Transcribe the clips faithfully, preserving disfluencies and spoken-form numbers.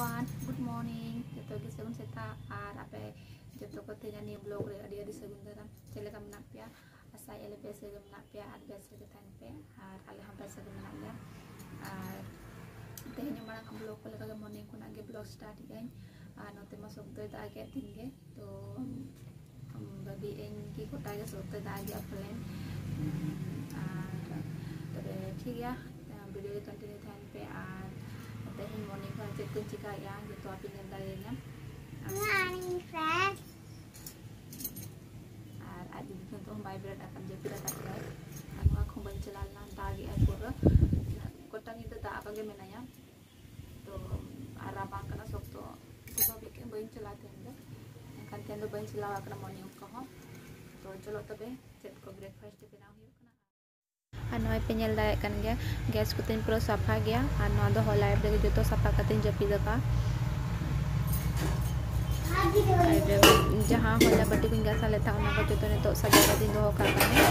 Good morning, ᱡᱚᱛᱚ ᱜᱮ ᱥᱟᱹᱜᱩᱱ ᱥᱮᱛᱟᱜ᱾ ᱟᱨ ᱟᱯᱮ ᱡᱚᱛᱚ ᱠᱚ ᱛᱮᱦᱮᱧᱟᱜ ᱱᱤᱭᱟᱹ vlog ᱨᱮ ᱟᱹᱰᱤ ᱟᱹᱰᱤ ᱥᱟᱹᱜᱩᱱ ᱫᱟᱨᱟᱢ᱾ ᱪᱮᱫ ᱞᱮᱠᱟ ᱢᱮᱱᱟᱜ ᱯᱮᱭᱟ? ᱟᱥᱟᱭᱮᱫᱼᱟ ᱞᱮ ᱵᱮᱥ ᱨᱮᱜᱮ ᱢᱮᱱᱟᱜ ᱯᱮᱭᱟ ᱟᱨ ᱵᱮᱥ ᱨᱮᱜᱮ ᱛᱟᱦᱮᱱ ᱯᱮ᱾ ᱟᱨ ᱟᱞᱮ ᱦᱚᱸ ᱵᱮᱥ ᱨᱮᱜᱮ ᱢᱮᱱᱟᱜ ᱞᱮᱭᱟ᱾ ᱟᱨ ᱛᱮᱦᱮᱧ ᱢᱟᱲᱟᱝ vlog ᱠᱚ ᱞᱮᱠᱟᱜᱮ morning ᱠᱷᱚᱱᱟᱜ ᱜᱮ vlog start ᱮᱫᱟᱹᱧ᱾ ᱟᱨ ᱱᱚᱛᱮ ᱢᱟ ᱥᱚᱠᱛᱚᱭ ᱫᱟᱜᱮᱫ ᱫᱤᱱ ᱜᱮ, ᱛᱚ ᱵᱷᱟᱹᱵᱤᱭᱮᱫ ᱟᱹᱧ ᱠᱤ ᱜᱚᱴᱟ ᱜᱮ ᱥᱚᱠᱛᱚᱭ ᱫᱟᱜᱮᱜᱼᱟ ᱯᱟᱞᱮᱱ᱾ ᱟᱨ ᱛᱚᱵᱮ ᱴᱷᱤᱠ ᱜᱮᱭᱟ, video ᱨᱮ continue ᱛᱟᱦᱮᱱ ᱯᱮ᱾ ᱟᱨ ᱛᱮᱦᱮᱧ morning ᱠᱷᱚᱱ ᱪᱮᱫ ᱠᱚᱧ ᱪᱤᱠᱟᱹᱭᱮᱫᱼᱟ ᱡᱚᱛᱚ ᱟᱯᱮ ᱧᱮᱞ ᱫᱟᱲᱮᱭᱟᱹᱧᱟ᱾ Morning friends. ᱟᱨ ᱟᱡ ᱫᱤᱫᱤ ᱫᱚ ᱱᱤᱛᱚᱜ ᱦᱚᱸ ᱵᱟᱭ ᱵᱮᱨᱮᱫ ᱟᱠᱟᱱ, ᱡᱟᱹᱯᱤᱫ ᱟᱠᱟᱫ ᱜᱮᱭᱟᱭ᱾ ᱟᱨ ᱱᱚᱣᱟ ᱠᱚᱦᱚᱸ ᱵᱟᱹᱧ ᱪᱟᱞᱟᱣ ᱞᱮᱱᱟ, ᱫᱟᱜᱮᱜᱼᱟᱭ ᱯᱩᱨᱟᱹ᱾ ᱜᱚᱴᱟ ᱧᱤᱫᱟᱹ ᱫᱟᱜ ᱟᱠᱟ ᱜᱮ ᱢᱮᱱᱟᱭᱟ᱾ ᱛᱚ ᱟᱨ ᱨᱟᱵᱟᱝ ᱠᱟᱱᱟ ᱥᱚᱠᱛᱚ, ᱛᱚ ᱵᱷᱟᱵᱤ ᱠᱮᱫ ᱵᱟᱹᱧ ᱪᱟᱞᱟᱣ ᱛᱮᱦᱮᱧ ᱫᱚ, ᱮᱱᱠᱷᱟᱱ ᱛᱮᱦᱮᱧ ᱫᱚ ᱵᱟᱹᱧ ᱪᱟᱞᱟᱣ ᱟᱠᱟᱱᱟ morning ᱠᱚᱦᱚᱸ᱾ ᱛᱚ ᱪᱚᱞᱚ ᱛᱚᱵᱮ ᱪᱮᱫ ᱠᱚ breakfast ᱵᱮᱱᱟᱣ ᱦᱩᱭᱩᱜ ᱠᱟᱱᱟ᱾ ᱟᱨ ᱱᱚᱜᱼᱚᱭ ᱯᱮ ᱧᱮᱞ ᱫᱟᱲᱮᱭᱟᱜ ᱠᱟᱱ ᱜᱮᱭᱟ, gas ᱠᱚᱛᱤᱧ ᱯᱩᱨᱟᱹ ᱥᱟᱯᱷᱟ ᱜᱮᱭᱟ᱾ ᱟᱨ ᱱᱚᱣᱟ ᱫᱚ ᱦᱚᱞᱟ ᱟᱹᱭᱩᱵ ᱨᱮᱜᱮ ᱡᱚᱛᱚ ᱥᱟᱯᱷᱟ ᱠᱟᱛᱮᱧ ᱡᱟᱹᱯᱤᱫ ᱟᱠᱟᱫᱼᱟ᱾ ᱟᱨ ᱡᱟᱦᱟᱸ ᱦᱚᱞᱟ ᱵᱟᱹᱴᱤ ᱠᱚᱧ ᱜᱟᱥᱟᱣ ᱞᱮᱫ ᱛᱟᱦᱮᱸᱫ, ᱚᱱᱟ ᱠᱚ ᱡᱚᱛᱚ ᱱᱤᱛᱚᱜ ᱥᱟᱡᱟᱣ ᱠᱟᱛᱮᱧ ᱫᱚᱦᱚ ᱠᱟᱜ ᱠᱟᱱᱟ᱾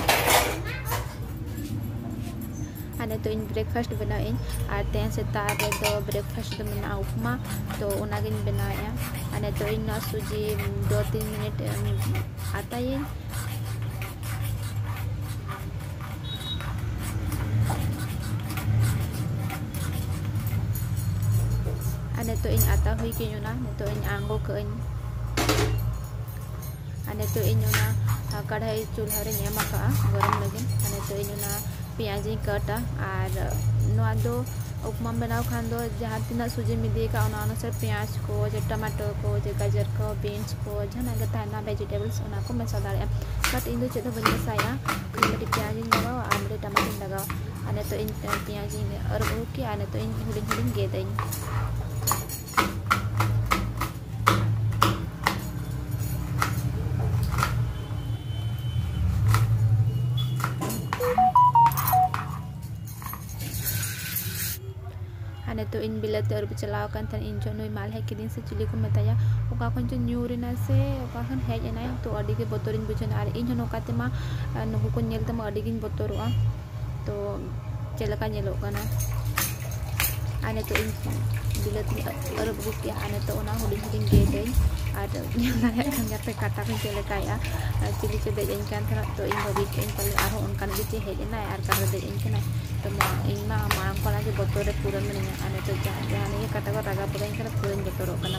ᱟᱨ ᱱᱤᱛᱚᱜ ᱤᱧ breakfast ᱵᱮᱱᱟᱣᱮᱫ ᱟᱹᱧ᱾ ᱟᱨ ᱛᱮᱦᱮᱧ ᱥᱮᱛᱟᱜ ᱨᱮᱫᱚ breakfast ᱫᱚ ᱢᱮᱱᱟᱜᱼᱟ ᱩᱯᱢᱟ, ᱛᱚ ᱚᱱᱟᱜᱤᱧ ᱵᱮᱱᱟᱣᱮᱫᱼᱟ᱾ ᱟᱨ ᱱᱤᱛᱚᱜ ᱤᱧ ᱱᱚᱣᱟ ᱥᱩᱡᱤ ᱫᱩ ᱛᱤᱱ ᱢᱤᱱᱤᱴ, ᱮᱢ, ᱟᱛᱟᱭᱟᱹᱧ᱾ ᱟᱨ ᱱᱤᱛᱚᱜ ᱤᱧ ᱟᱛᱟ ᱦᱩᱭ ᱠᱟᱹᱧ, ᱚᱱᱟ ᱱᱤᱛᱚᱜ ᱤᱧ ᱟᱬᱜᱚ ᱠᱟᱜ ᱟᱹᱧ᱾ ᱟᱨ ᱱᱤᱛᱚᱜ ᱤᱧ ᱚᱱᱟ, ᱟ, ᱠᱟᱲᱦᱟᱭ ᱪᱩᱞᱦᱟᱹ ᱨᱮᱧ ᱮᱢ ᱟᱠᱟᱜᱼᱟ ᱜᱚᱨᱚᱢ ᱞᱟᱹᱜᱤᱫ᱾ ᱟᱨ ᱱᱤᱛᱚᱜ ᱤᱧ ᱚᱱᱟ ᱯᱮᱸᱭᱟᱡᱽ ᱤᱧ ᱠᱟᱴᱟ᱾ ᱟᱨ ᱱᱚᱣᱟ ᱫᱚ ᱩᱯᱢᱟᱢ ᱵᱮᱱᱟᱣ ᱠᱷᱟᱱ ᱫᱚ ᱡᱟᱦᱟᱸ ᱛᱤᱱᱟᱹᱜ ᱥᱩᱡᱤᱢ ᱤᱫᱤ ᱟᱠᱟᱫ, ᱚᱱᱟ ᱚᱱᱩᱥᱟᱨ ᱯᱮᱸᱭᱟᱡᱽ ᱠᱚ, ᱡᱮ ᱴᱚᱢᱮᱴᱳ ᱠᱚ, ᱡᱮ ᱜᱟᱡᱚᱨ ᱠᱚ, beans ᱠᱚ, ᱡᱟᱦᱟᱱᱟᱜ ᱜᱮ ᱛᱟᱦᱮᱱᱟ vegetables, ᱚᱱᱟ ᱠᱚ ᱢᱮᱥᱟ ᱫᱟᱲᱮᱭᱟᱜᱼᱟ᱾ But ᱤᱧ ᱫᱚ ᱪᱮᱫ ᱦᱚᱸ ᱵᱟᱹᱧ ᱢᱮᱥᱟᱭᱟ, ᱠᱷᱟᱹᱞᱤ ᱠᱟᱹᱴᱤᱡ ᱯᱮᱸᱭᱟᱡᱽ ᱤᱧ ᱞᱟᱜᱟᱣᱟ ᱟᱨ ᱢᱤᱫᱴᱤᱡ ᱴᱚᱢᱮᱴᱳᱧ ᱞᱟᱜᱟᱣᱟ᱾ ᱟᱨ ᱱᱤᱛᱚᱜ ᱤᱧ ᱯᱮᱸᱭᱟᱡᱽ ᱤᱧ ᱟᱹᱨᱩᱵ ᱟᱹᱜᱩ ᱠᱮᱜᱼᱟ, ᱟᱨ ᱱᱤᱛᱚᱜ ᱤᱧ ᱦᱩᱰᱤᱧ ᱦᱩᱰᱤᱧ ᱜᱮᱫᱟᱹᱧ᱾ ᱟᱨ ᱱᱤᱛᱚᱜ ᱤᱧ ᱵᱤᱞᱟᱹᱛᱤ ᱟᱹᱨᱩᱵ ᱪᱟᱞᱟᱣ ᱟᱠᱟᱱ ᱛᱟᱦᱮᱱ, ᱤᱧ ᱡᱚᱦᱚᱜ ᱱᱩᱭ ᱢᱟᱞᱦᱮ ᱠᱤᱫᱤᱧ ᱥᱮ ᱪᱤᱞᱤ ᱠᱚ ᱢᱮᱛᱟᱭᱟ, ᱚᱠᱟ ᱠᱷᱚᱱ ᱪᱚ ᱧᱩᱨ ᱮᱱᱟᱭ ᱥᱮ ᱚᱠᱟ ᱠᱷᱚᱱ ᱦᱮᱡ ᱮᱱᱟᱭ, ᱛᱚ ᱟᱹᱰᱤ ᱜᱮ ᱵᱚᱛᱚᱨᱤᱧ ᱵᱩᱡᱷᱟᱹᱣ ᱮᱱᱟ᱾ ᱟᱨ ᱤᱧ ᱦᱚᱸ ᱱᱚᱝᱠᱟ ᱛᱮᱢᱟ, ᱟᱨ ᱱᱩᱠᱩ ᱠᱚ ᱧᱮᱞ ᱛᱮᱢᱟ ᱟᱹᱰᱤ ᱜᱤᱧ ᱵᱚᱛᱚᱨᱚᱜᱼᱟ᱾ ᱛᱚ ᱪᱮᱫ ᱞᱮᱠᱟ ᱧᱮᱞᱚᱜ ᱠᱟᱱᱟ, ᱟᱨ ᱱᱤᱛᱚᱜ ᱤᱧ ᱵᱤᱞᱟᱹᱛᱤᱧ ᱟᱹᱨᱩᱵ ᱟᱹᱜᱩ ᱠᱮᱜᱼᱟ᱾ ᱟᱨ ᱱᱤᱛᱚᱜ ᱚᱱᱟ ᱦᱩᱰᱤᱧ ᱦᱩᱰᱤᱧ ᱜᱮᱫᱟᱹᱧ᱾ ᱟᱨ ᱧᱮᱞ ᱫᱟᱲᱮᱭᱟᱜ ᱠᱟᱱ ᱜᱮᱭᱟ ᱯᱮ, ᱠᱟᱴᱟ ᱠᱚᱧ ᱪᱮᱫ ᱞᱮᱠᱟᱭᱮᱜᱼᱟ᱾ ᱟᱨ ᱪᱤᱞᱤ ᱪᱚ ᱫᱮᱡ ᱟᱹᱧ ᱠᱟᱱ ᱛᱟᱦᱮᱱᱟ, ᱛᱚ ᱤᱧ ᱵᱷᱟᱹᱵᱤ ᱠᱮᱜᱼᱟᱹᱧ ᱯᱟᱞᱮ ᱟᱨᱦᱚᱸ ᱚᱱᱠᱟᱱ ᱜᱮ ᱪᱮᱫ ᱦᱮᱡ ᱮᱱᱟᱭ ᱟᱨ ᱠᱟᱴᱟ ᱫᱮᱡ ᱟᱹᱧ ᱠᱟᱱᱟᱭ᱾ ᱛᱚ ᱢᱟ, ᱤᱧ ᱢᱟ ᱢᱟᱲᱟᱝ ᱠᱷᱚᱱᱟᱜ ᱜᱮ ᱵᱚᱛᱚᱨ ᱨᱮ ᱯᱩᱨᱟᱹ ᱢᱤᱱᱟᱹᱧᱟ᱾ ᱟᱨ ᱱᱤᱛᱚᱜ ᱡᱟᱦᱟᱸ, ᱡᱟᱦᱟᱸ ᱱᱤᱭᱟᱹ ᱠᱟᱴᱟ ᱠᱚ ᱨᱟᱜᱟ ᱯᱩᱨᱟᱹᱧ ᱠᱟᱱᱟ, ᱯᱩᱨᱟᱹᱧ ᱵᱚᱛᱚᱨᱚᱜ ᱠᱟᱱᱟ᱾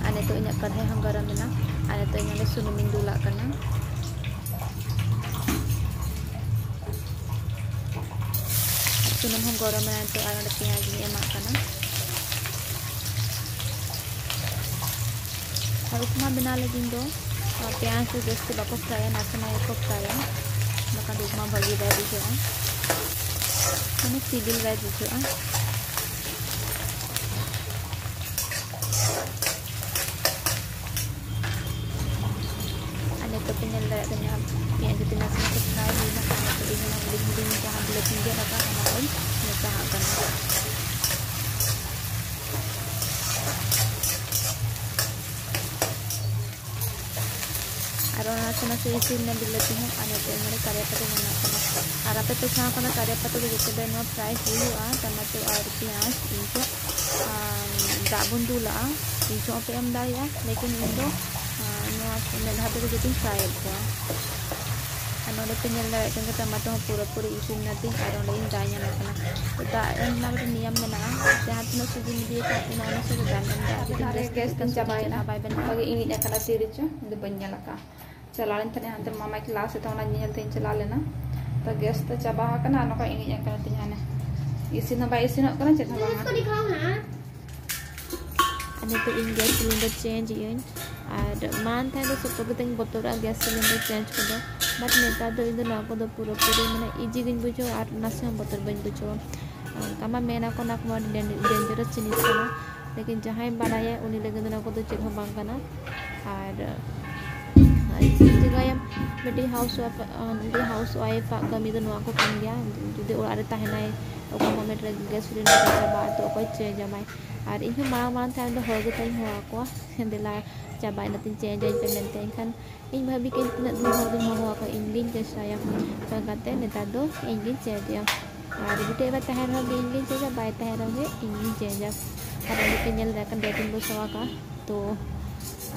ᱟᱨ ᱱᱤᱛᱚᱜ ᱤᱧᱟᱹᱜ ᱠᱟᱲᱦᱟᱭ ᱦᱚᱸ ᱜᱚᱨᱚᱢ ᱮᱱᱟ᱾ ᱟᱨ ᱱᱤᱛᱚᱜ ᱤᱧ ᱚᱸᱰᱮ ᱥᱩᱱᱩᱢᱤᱧ ᱫᱩᱞᱟᱜ ᱠᱟᱱᱟ᱾ ᱥᱩᱱᱩᱢ ᱦᱚᱸ ᱜᱚᱨᱚᱢ ᱮᱱᱟ ᱱᱤᱛᱚᱜ, ᱟᱨ ᱚᱸᱰᱮ ᱯᱮᱸᱭᱟᱡᱽ ᱤᱧ ᱮᱢᱟᱜ ᱠᱟᱱᱟ᱾ ᱟᱨ ᱩᱯᱢᱟ ᱵᱮᱱᱟᱣ ᱞᱟᱹᱜᱤᱫ ᱫᱚ, ᱟᱨ ᱯᱮᱸᱭᱟᱡᱽ ᱫᱚ ᱡᱟᱹᱥᱛᱤ ᱵᱟᱠᱚ ᱯᱷᱨᱟᱭᱟ, ᱱᱟᱥᱮᱱᱟᱜ ᱜᱮᱠᱚ ᱯᱷᱨᱟᱭᱟ, ᱵᱟᱠᱷᱟᱱ ᱫᱚ ᱩᱯᱢᱟ ᱵᱷᱟᱹᱜᱤ ᱵᱟᱭ ᱵᱩᱡᱷᱟᱹᱜᱼᱟ, ᱢᱟᱱᱮ ᱥᱤᱵᱤᱞ ᱵᱟᱭ ᱵᱩᱡᱷᱟᱹᱜᱼᱟ᱾ ᱟᱨ ᱱᱤᱛᱚᱜ ᱯᱮ ᱧᱮᱞ ᱫᱟᱲᱮᱭᱟᱜ ᱠᱟᱱᱟ, ᱯᱮᱸᱭᱟᱡᱽ ᱡᱩᱫᱤ ᱱᱟᱥᱮ ᱱᱟᱥᱮ ᱯᱷᱨᱟᱭ ᱦᱩᱭᱱᱟ, ᱟᱨ ᱱᱤᱛᱚᱜ ᱤᱧ ᱚᱱᱟ ᱦᱩᱰᱤᱧ ᱦᱩᱰᱤᱧ ᱡᱟᱦᱟᱸ ᱵᱤᱞᱟᱹᱛᱤᱧ ᱜᱮᱫ ᱟᱠᱟᱫ, ᱚᱱᱟ ᱠᱚᱧ ᱢᱮᱥᱟᱣᱟᱜ ᱠᱟᱱᱟ᱾ ᱟᱨ ᱚᱱᱟ ᱱᱟᱥᱮ ᱱᱟᱥᱮ ᱤᱥᱤᱱ ᱮᱱᱟ ᱵᱤᱞᱟᱹᱛᱤ ᱦᱚᱸ, ᱟᱨ ᱱᱤᱛᱚᱜ ᱤᱧ ᱱᱚᱰᱮ ᱠᱟᱨᱭᱟ ᱯᱟᱛᱟᱧ ᱮᱢᱟᱜ ᱠᱟᱱᱟ᱾ ᱟᱨ ᱟᱯᱮ ᱯᱮ ᱥᱮᱬᱟ ᱠᱟᱱᱟ ᱠᱟᱨᱭᱟ ᱯᱟᱛᱟ ᱫᱚ ᱡᱚᱛᱚ ᱵᱮ ᱱᱚᱣᱟ ᱯᱷᱨᱟᱭ ᱦᱩᱭᱩᱜᱼᱟ, ᱴᱟᱢᱟᱴᱳ ᱟᱨ ᱯᱮᱸᱭᱟᱡᱽ, ᱤᱧ ᱠᱚ, ᱟᱨ ᱫᱟᱜ ᱵᱚᱱ ᱫᱩᱞᱟᱜᱼᱟ, ᱤᱧ ᱠᱚ ᱦᱚᱸ ᱯᱮ ᱮᱢ ᱫᱟᱲᱮᱭᱟᱜᱼᱟ, ᱞᱮᱠᱤᱱ ᱤᱧ ᱫᱚ, ᱟᱨ ᱱᱚᱣᱟ ᱢᱤᱫ ᱫᱷᱟᱣ ᱛᱮᱜᱮ ᱡᱚᱛᱚᱧ ᱯᱷᱨᱟᱭᱮᱫ ᱠᱚᱣᱟ᱾ ᱟᱨ ᱱᱚᱰᱮ ᱯᱮ ᱧᱮᱞ ᱫᱟᱲᱮᱭᱟᱜ ᱠᱟᱱ ᱜᱮᱭᱟ, ᱴᱟᱢᱟᱴᱳ ᱦᱚᱸ ᱯᱩᱨᱟᱹᱯᱩᱨᱤ ᱤᱥᱤᱱ ᱮᱱᱟ ᱛᱤᱧ, ᱟᱨ ᱚᱸᱰᱮ ᱤᱧ ᱫᱟᱜ ᱧᱟᱢᱟᱜ ᱠᱟᱱᱟ᱾ ᱛᱚ ᱫᱟᱜ ᱮᱢ ᱨᱮᱱᱟᱜ ᱢᱤᱫᱴᱮᱱ ᱱᱤᱭᱚᱢ ᱢᱮᱱᱟᱜᱼᱟ, ᱡᱟᱦᱟᱸ ᱛᱤᱱᱟᱹᱜ ᱥᱩᱡᱤᱢ ᱤᱫᱤᱭᱟᱠᱟᱫ, ᱤᱱᱟᱹ ᱚᱱᱩᱥᱟᱨ ᱫᱟᱜ ᱮᱢ ᱫᱟᱲᱮᱭᱟᱜᱼᱟ᱾ ᱡᱩᱫᱤ ᱵᱮᱥ ᱜᱮᱥ ᱛᱮ ᱛᱤᱧ ᱥᱩᱡᱤ ᱪᱟᱵᱟᱭᱮᱱᱟ᱾ ᱪᱮᱫ ᱦᱚᱸ ᱵᱟᱭ ᱵᱮᱱᱟᱜᱼᱟ᱾ ᱵᱷᱟᱜᱮ ᱤᱬᱤᱡ ᱟᱠᱟᱱᱟ ᱛᱤ ᱨᱮᱪᱚ, ᱤᱧ ᱫᱚ ᱵᱟᱹᱧ ᱧᱮᱞ ᱟᱠᱟᱫᱼᱟ᱾ ᱪᱟᱞᱟᱣ ᱞᱮᱱ ᱛᱟᱦᱮᱸᱫ ᱦᱟᱱᱛᱮ ᱢᱟᱢᱟᱭ ᱠᱞᱟᱥ ᱮᱫᱟ, ᱚᱱᱟ ᱧᱮᱧᱮᱞ ᱛᱮᱧ ᱪᱟᱞᱟᱣ ᱞᱮᱱᱟ᱾ ᱛᱚ ᱜᱮᱥ ᱫᱚ ᱪᱟᱵᱟ ᱟᱠᱟᱱᱟ, ᱟᱨ ᱱᱚᱝᱠᱟ ᱤᱬᱤᱡ ᱟᱠᱟᱱᱟ ᱛᱤᱧ ᱦᱟᱱᱮ᱾ ᱤᱥᱤᱱ ᱦᱚᱸ ᱵᱟᱭ ᱤᱥᱤᱱᱚᱜ ᱠᱟᱱᱟ, ᱪᱮᱫ ᱦᱚᱸ ᱵᱟᱝᱟ᱾ ᱟᱨ ᱱᱤᱛᱚᱜ ᱤᱧ ᱜᱮᱥ ᱥᱤᱞᱤᱱᱰᱟᱨ ᱪᱮᱧᱡᱽ ᱮᱫᱟᱹᱧ᱾ ᱟᱨ ᱢᱟᱲᱟᱝ ᱛᱟᱦᱮᱸ ᱫᱚ ᱥᱚᱠᱛᱚ ᱜᱮᱛᱚᱧ ᱵᱚᱛᱚᱨᱚᱜᱼᱟ ᱜᱮᱥ ᱥᱤᱞᱤᱱᱰᱟᱨ ᱪᱮᱧᱡᱽ ᱠᱚᱫᱚ, but ᱱᱮᱛᱟᱨ ᱫᱚ ᱤᱧ ᱫᱚ ᱱᱚᱣᱟ ᱠᱚᱫᱚ ᱯᱩᱨᱟᱹᱯᱩᱨᱤ ᱢᱟᱱᱮ ᱤᱡᱤ ᱜᱤᱧ ᱵᱩᱡᱷᱟᱹᱣᱟ ᱟᱨ ᱱᱟᱥᱮ ᱦᱚᱸ ᱵᱚᱛᱚᱨ ᱵᱟᱹᱧ ᱵᱩᱡᱷᱟᱹᱣᱟ᱾ ᱚᱱᱠᱟ ᱢᱟ ᱢᱮᱱᱟᱠᱚ ᱚᱱᱟ ᱠᱚᱢᱟ ᱟᱹᱰᱤ ᱰᱮᱱ-, ᱰᱮᱧᱡᱟᱨᱟᱥ ᱡᱤᱱᱤᱥ ᱠᱟᱱᱟ, ᱞᱮᱠᱤᱱ ᱡᱟᱦᱟᱸᱭ ᱵᱟᱲᱟᱭᱟ ᱩᱱᱤ ᱞᱟᱹᱜᱤᱫ ᱫᱚ ᱱᱚᱣᱟ ᱠᱚᱫᱚ ᱪᱮᱫ ᱦᱚᱸ ᱵᱟᱝ ᱠᱟᱱᱟ᱾ ᱟᱨ, ᱟᱨ ᱪᱤᱠᱟᱹᱭᱟᱢ, ᱢᱤᱫᱴᱤᱡ ᱦᱟᱣᱩᱥ ᱣᱟᱭᱤᱯ, ᱢᱤᱫᱴᱤᱡ ᱦᱟᱣᱩᱥ ᱣᱟᱭᱤᱯ ᱟᱜ ᱠᱟᱹᱢᱤ ᱫᱚ ᱱᱚᱣᱟ ᱠᱚ ᱠᱟᱱ ᱜᱮᱭᱟ᱾ ᱡᱩᱫᱤ ᱚᱲᱟᱜ ᱨᱮ ᱛᱟᱦᱮᱱᱟᱭ, ᱚᱠᱟ ᱢᱚᱢᱮᱱᱴ ᱨᱮ ᱜᱮᱥ ᱥᱤᱞᱤᱱᱰᱟᱨ ᱪᱟᱵᱟᱜᱼᱟ, ᱛᱚ ᱚᱠᱚᱭ ᱪᱮᱧᱡᱽ ᱟᱢᱟᱭ? ᱟᱨ ᱤᱧᱦᱚᱸ ᱢᱟᱲᱟᱝ ᱢᱟᱲᱟᱝ ᱛᱟᱭᱚᱢ ᱫᱚ ᱦᱚᱲ ᱜᱮᱛᱟᱧ ᱦᱚᱦᱚ ᱟᱠᱚᱣᱟ, "ᱫᱮᱞᱟ ᱪᱟᱵᱟᱭᱮᱱᱟ ᱛᱤᱧ, ᱪᱮᱧᱡᱽ ᱟᱹᱧ ᱯᱮ" ᱢᱮᱱᱛᱮ᱾ ᱮᱱᱠᱷᱟᱱ ᱤᱧ ᱵᱷᱟᱹᱵᱤ ᱠᱮᱫᱟᱹᱧ, ᱛᱤᱱᱟᱹᱜ ᱫᱤᱱ ᱦᱚᱲ ᱫᱚᱧ ᱦᱚᱦᱚ ᱟᱠᱚᱣᱟ, ᱤᱧ ᱜᱤᱧ ᱪᱮᱥᱴᱟᱭᱟ᱾ ᱚᱱᱠᱟᱛᱮ ᱱᱮᱛᱟᱨ ᱫᱚ ᱤᱧ ᱜᱤᱧ ᱪᱮᱫ ᱮᱫᱟ᱾ ᱟᱨ ᱵᱤᱴᱤ ᱮᱵᱟ ᱛᱟᱦᱮᱱ ᱨᱮᱦᱚᱸ ᱜᱮ ᱤᱧ ᱜᱤᱧ change ᱟ, ᱵᱟᱭ ᱛᱟᱦᱮᱱ ᱨᱮᱦᱚᱸ ᱜᱮ ᱤᱧ ᱜᱤᱧ change ᱟ᱾ ᱟᱨ ᱚᱸᱰᱮ ᱯᱮ ᱧᱮᱞ ᱫᱟᱲᱮᱭᱟᱜ ᱠᱟᱱᱟ, date ᱤᱧ ᱵᱚᱥᱟᱣ ᱟᱠᱟᱫᱼᱟ᱾ ᱛᱚ,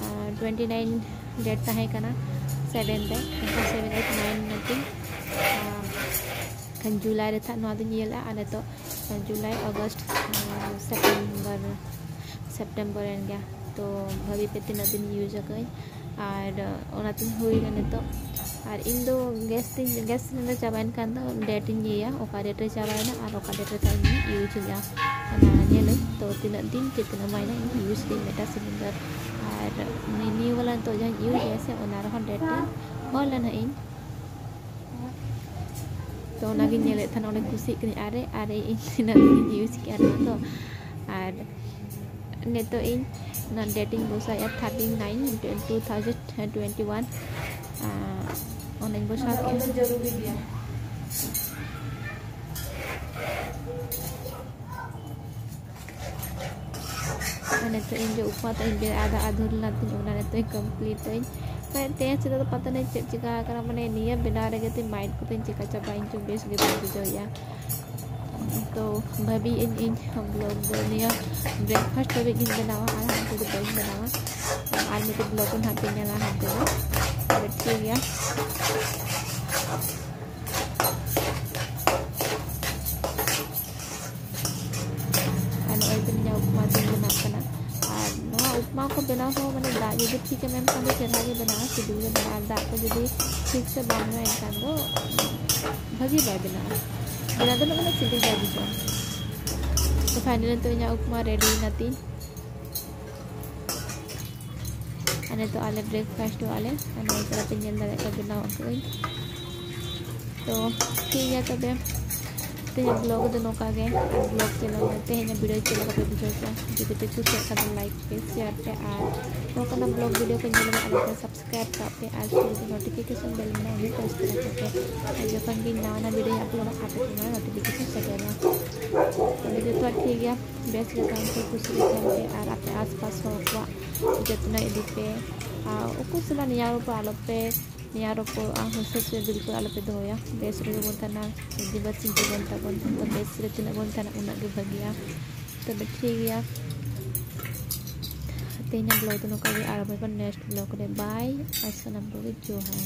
ᱟᱨ twenty nine date ᱛᱟᱦᱮᱸ ᱠᱟᱱᱟ, seven ᱨᱮ, ᱮᱱᱠᱷᱟᱱ seven, eight, nine ᱱᱚᱛᱮ, ᱟᱨ ᱠᱷᱟᱱ ᱡᱩᱞᱟᱭ ᱨᱮ ᱛᱟᱦᱮᱸᱫ ᱱᱚᱣᱟ ᱫᱚᱧ ᱤᱭᱟᱹ ᱞᱮᱫᱼᱟ᱾ ᱟᱨ ᱱᱤᱛᱚᱜ ᱡᱩᱞᱟᱭ, ᱚᱜᱚᱥᱴ, ᱟᱨ ᱥᱮᱯᱴᱮᱢᱵᱚᱨ, ᱥᱮᱯᱴᱮᱢᱵᱚᱨ ᱮᱱ ᱜᱮᱭᱟ᱾ ᱛᱚ, ᱵᱷᱟᱹᱵᱤ ᱯᱮ ᱛᱤᱱᱟᱹᱜ ᱫᱤᱱ use ᱟᱠᱟᱫᱟᱹᱧ᱾ ᱟᱨ ᱚᱱᱟᱛᱤᱧ ᱦᱩᱭ ᱮᱱᱟ ᱱᱤᱛᱚᱜ᱾ ᱟᱨ ᱤᱧ ᱫᱚ gas ᱛᱤᱧ, gas cylinder ᱪᱟᱵᱟᱭᱮᱱ ᱠᱷᱟᱱ ᱫᱚ date ᱤᱧ ᱤᱭᱟᱹᱭᱟ, ᱚᱠᱟ date ᱨᱮ ᱪᱟᱵᱟᱭᱮᱱᱟ ᱟᱨ ᱚᱠᱟ date ᱨᱮ ᱛᱟᱦᱮᱸ ᱤᱧ use ᱮᱫᱼᱟ, ᱚᱱᱟ ᱧᱮᱞᱟᱹᱧ᱾ ᱛᱚ, ᱛᱤᱱᱟᱹᱜ ᱫᱤᱱ ᱪᱮ ᱛᱤᱱᱟᱹᱜ ᱢᱟᱭᱱᱟ ᱤᱧ use ᱠᱮᱫ ᱢᱤᱫᱴᱟᱝ cylinder᱾ ᱟᱨ ᱱᱤᱭᱟᱹ ᱵᱟᱞᱟ ᱱᱤᱛᱚᱜ ᱡᱟᱦᱟᱸᱧ use ᱮᱫᱼᱟ ᱥᱮ, ᱚᱱᱟ ᱨᱮᱦᱚᱸ date ᱤᱧ ᱚᱞᱟ ᱱᱟᱦᱟᱜ ᱤᱧ᱾ ᱛᱚ, ᱚᱱᱟᱜᱤᱧ ᱧᱮᱞᱮᱫ ᱛᱟᱦᱮᱱᱟ, ᱚᱸᱰᱮ ᱠᱩᱥᱤᱜ ᱠᱟᱹᱱᱟᱹᱧ, ᱟᱨᱮ, ᱟᱨᱮ, ᱤᱧ ᱛᱤᱱᱟᱹᱜ ᱫᱤᱱᱤᱧ use ᱠᱮᱫᱼᱟ ᱱᱚᱣᱟ ᱫᱚ᱾ ᱟᱨ ᱱᱤᱛᱚᱜ ᱤᱧ ᱚᱱᱟ date ᱤᱧ ᱵᱚᱥᱟᱭᱮᱫᱼᱟ, thirty nine two thousand twenty one᱾ ᱟᱨ ᱚᱱᱟᱧ ᱵᱚᱥᱟᱣ ᱠᱮᱫᱼᱟ᱾ ᱟᱨ ᱱᱤᱛᱚᱜ ᱤᱧ ᱫᱚ ᱩᱯᱢᱟ ᱛᱟᱜ ᱤᱧ ᱵᱮᱱᱟᱣ ᱟᱫᱟ, ᱟᱫᱷᱩᱨ ᱞᱮᱱᱟ ᱛᱤᱧ, ᱚᱱᱟ ᱱᱤᱛᱚᱜ ᱤᱧ complete ᱟᱹᱧ᱾ ᱢᱟᱱᱮ ᱛᱮᱦᱮᱧ ᱥᱮᱛᱟᱜ ᱫᱚ ᱯᱟᱛᱟ ᱱᱮ ᱪᱮᱫ ᱪᱤᱠᱟ ᱟᱠᱟᱱᱟ, ᱢᱟᱱᱮ ᱱᱤᱭᱟᱹ ᱵᱮᱱᱟᱣ ᱨᱮᱜᱮ ᱛᱤᱧ mind ᱠᱚᱛᱤᱧ ᱪᱤᱠᱟ ᱪᱟᱵᱟᱭᱮᱱ ᱪᱚ, ᱵᱮᱥ ᱜᱮ ᱵᱟᱹᱧ ᱵᱩᱡᱷᱟᱹᱣᱮᱫᱼᱟ᱾ ᱛᱚ ᱵᱷᱟᱹᱵᱤᱭᱮᱫ ᱟᱹᱧ ᱤᱧ vlog ᱫᱚ ᱱᱤᱭᱟᱹ breakfast ᱦᱟᱹᱵᱤᱡ ᱜᱤᱧ ᱵᱮᱱᱟᱣᱟ, ᱟᱨ ᱦᱟᱱᱛᱮ ᱫᱚ ᱵᱟᱹᱧ ᱵᱮᱱᱟᱣᱟ᱾ ᱟᱨ ᱢᱤᱫᱴᱮᱡ vlog ᱠᱚ ᱱᱟᱦᱟᱜ ᱯᱮ ᱧᱮᱞᱟ ᱦᱟᱱᱛᱮ ᱫᱚ᱾ ᱟᱫᱚ ᱴᱷᱤᱠ ᱜᱮᱭᱟ᱾ ᱟᱨ ᱱᱚᱜᱼᱚᱭ ᱛᱟᱹᱞᱤᱧᱟ ᱩᱯᱢᱟ ᱛᱤᱧ ᱵᱮᱱᱟᱜ ᱠᱟᱱᱟ᱾ ᱟᱨ ᱱᱚᱣᱟ ᱩᱯᱢᱟ ᱠᱚ ᱵᱮᱱᱟᱣ ᱦᱚᱸ ᱢᱟᱱᱮ ᱫᱟᱜ ᱡᱩᱫᱤ ᱴᱷᱤᱠ ᱮᱢ ᱮᱢ ᱠᱷᱟᱱ ᱫᱚ ᱪᱮᱦᱨᱟ ᱜᱮ ᱵᱮᱱᱟᱜᱼᱟ, ᱥᱤᱵᱤᱞ ᱜᱮ ᱵᱮᱱᱟᱜᱼᱟ᱾ ᱟᱨ ᱫᱟᱜ ᱠᱚ ᱡᱩᱫᱤ ᱴᱷᱤᱠ ᱛᱮ ᱵᱟᱢ ᱮᱢᱟ ᱮᱱᱠᱷᱟᱱ ᱫᱚ ᱵᱷᱟᱹᱜᱤ ᱵᱟᱭ ᱵᱮᱱᱟᱜᱼᱟ, ᱵᱮᱱᱟᱣ ᱫᱚ ᱢᱟᱱᱮ ᱥᱤᱵᱤᱞ ᱵᱟᱭ ᱵᱩᱡᱷᱟᱹᱜᱼᱟ᱾ ᱛᱚ finally ᱱᱤᱛᱚᱜ ᱤᱧᱟᱹᱜ ᱩᱯᱢᱟ ready ᱮᱱᱟ ᱛᱤᱧ᱾ ᱟᱨ ᱱᱤᱛᱚᱜ ᱟᱞᱮ breakfast ᱚᱜ ᱟᱞᱮ, ᱟᱨ ᱱᱚᱜᱼᱚᱭ ᱛᱚᱨᱟ ᱯᱮ ᱧᱮᱞ ᱫᱟᱲᱮᱭᱟᱜ ᱠᱟᱱᱟ ᱵᱮᱱᱟᱣ ᱟᱠᱟᱫᱟᱹᱧ᱾ ᱛᱚ ᱴᱷᱤᱠ ᱜᱮᱭᱟ ᱛᱚᱵᱮ, ᱛᱮᱦᱮᱧᱟᱜ vlog ᱫᱚ ᱱᱚᱝᱠᱟ ᱜᱮ᱾ ᱟᱨ vlog ᱪᱮᱫ ᱞᱮᱠᱟ, ᱛᱮᱦᱮᱧᱟᱜ video ᱪᱮᱫ ᱞᱮᱠᱟ ᱯᱮ ᱵᱩᱡᱷᱟᱹᱣ ᱠᱮᱫᱟ? ᱡᱩᱫᱤ ᱯᱮ ᱠᱩᱥᱤᱭᱟᱜ ᱠᱷᱟᱱ ᱫᱚ like ᱯᱮ, share ᱯᱮ, ᱟᱨ ᱱᱚᱝᱠᱟᱱᱟᱜ vlog video ᱠᱚ ᱧᱮᱞ ᱞᱟᱹᱜᱤᱫ ᱟᱞᱮ ᱯᱮ subscribe ᱠᱟᱜ ᱯᱮ, ᱟᱨ ᱥᱩᱨ ᱨᱮ notification bell ᱢᱮᱱᱟᱜᱼᱟ, ᱩᱱᱤ press ᱠᱟᱜ ᱯᱮ᱾ ᱟᱨ ᱡᱚᱠᱷᱚᱱ ᱜᱮ ᱱᱟᱣᱟ ᱱᱟᱣᱟ video upload ᱟ, ᱟᱯᱮ ᱴᱷᱮᱱ ᱱᱚᱣᱟ notification ᱥᱮᱴᱮᱨᱚᱜᱼᱟ᱾ ᱛᱚᱵᱮ ᱡᱚᱛᱚᱣᱟᱜ ᱴᱷᱤᱠ ᱜᱮᱭᱟ, ᱵᱮᱥ ᱜᱮ ᱛᱟᱦᱮᱱ ᱯᱮ, ᱠᱩᱥᱤ ᱜᱮ ᱛᱟᱦᱮᱱ ᱯᱮ, ᱟᱨ ᱟᱯᱮ ᱟᱥᱯᱟᱥ ᱦᱚᱲ ᱠᱚᱣᱟᱜ ᱡᱚᱛᱱᱚ ᱤᱫᱤ ᱯᱮ᱾ ᱟᱨ ᱩᱠᱩ ᱥᱟᱞᱟᱜ ᱱᱮᱭᱟᱣ ᱨᱚᱯᱚᱲ ᱟᱞᱚ ᱯᱮ ᱱᱮᱭᱟᱣ ᱨᱚᱯᱚᱲᱚᱜᱼᱟ᱾ ᱦᱩᱥᱟᱹ ᱥᱮ ᱵᱤᱞᱠᱩᱞ ᱟᱞᱚᱯᱮ ᱫᱚᱦᱚᱭᱟ᱾ ᱵᱮᱥ ᱨᱮᱜᱮ ᱵᱚᱱ ᱛᱟᱦᱮᱱᱟ, ᱡᱩᱫᱤ ᱵᱟᱨᱥᱤᱧ ᱛᱮᱵᱚᱱ ᱛᱟᱵᱚᱱ, ᱛᱚ ᱵᱮᱥ ᱨᱮ ᱛᱤᱱᱟᱹᱜ ᱵᱚᱱ ᱛᱟᱦᱮᱱᱟ, ᱩᱱᱟᱹᱜ ᱜᱮ ᱵᱷᱟᱹᱜᱤᱭᱟ᱾ ᱛᱚᱵᱮ ᱴᱷᱤᱠ ᱜᱮᱭᱟ, ᱛᱮᱦᱮᱧᱟᱜ vlog ᱫᱚ ᱱᱚᱝᱠᱟ ᱜᱮ, ᱟᱨ ᱵᱚᱱ next vlog ᱨᱮ᱾ Bye, ᱟᱨ ᱥᱟᱱᱟᱢ ᱠᱚᱜᱮ ᱡᱚᱦᱟᱨ᱾